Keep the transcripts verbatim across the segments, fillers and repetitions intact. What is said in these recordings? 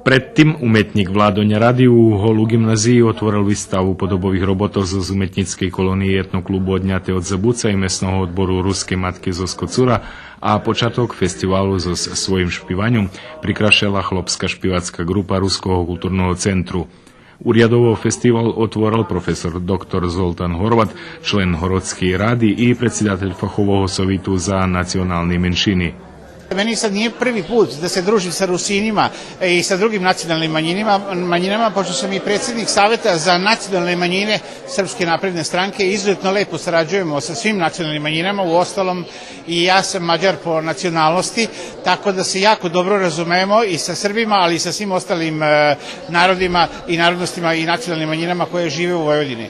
Пред тим уметнїк Владо Няради у голу ґимназиї отворел виставу подобових роботох зоз уметнїцкей колониї Етноклубу Одняте од забуца и Месного одбору Рускей матки зоз Коцура, а початок фестивалу зоз своїм шпиваньом прикрашела хлопска шпивацка ґрупа Руского културного центру. Урядово фестивал отворел професор доктор Золтан Горват, член Городскей ради и предсидатель Фахового совиту за национални меншини. Meni sad nije prvi put da se družim sa Rusinima, e, i sa drugim nacionalnim manjinima, manjinama, pošto sam i predsjednik Saveta za nacionalne manjine Srpske napredne stranke, izuzetno lepo sarađujemo sa svim nacionalnim manjinama, uostalom i ja sam Mađar po nacionalnosti, tako da se jako dobro razumemo i sa Srbima, ali i sa svim ostalim, e, narodima i narodnostima i nacionalnim manjinama koje žive u Vojvodini.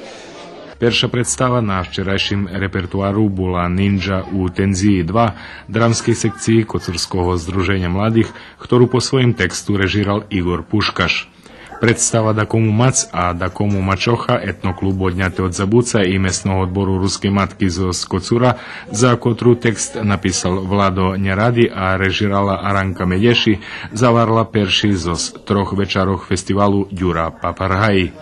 Перша представа на вчерайшим репертуару була Нинджа у тензиї два драмскей секциї Коцурского здруженя младих, хтору по своїм тексту режирал Игор Пушкаш. Представа Дакому мац, а дакому мачоха Етноклубу Одняте од забуца и Месного одбору Рускей матки зоз Коцура, за котру текст написал Владо Няради, а режирала Аранка Медєши, заварла перши зоз трох вечарох фестивалу Дюра Папаргаї.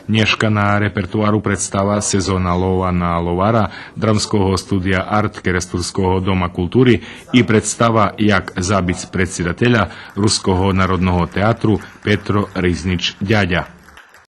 Нєшка на репертуару представа Сезона лова на ловара Драмского студия Арт Керестурского дома култури и представа Як забиц предсидателя Руского народного театру Петро Ризнич Дядя.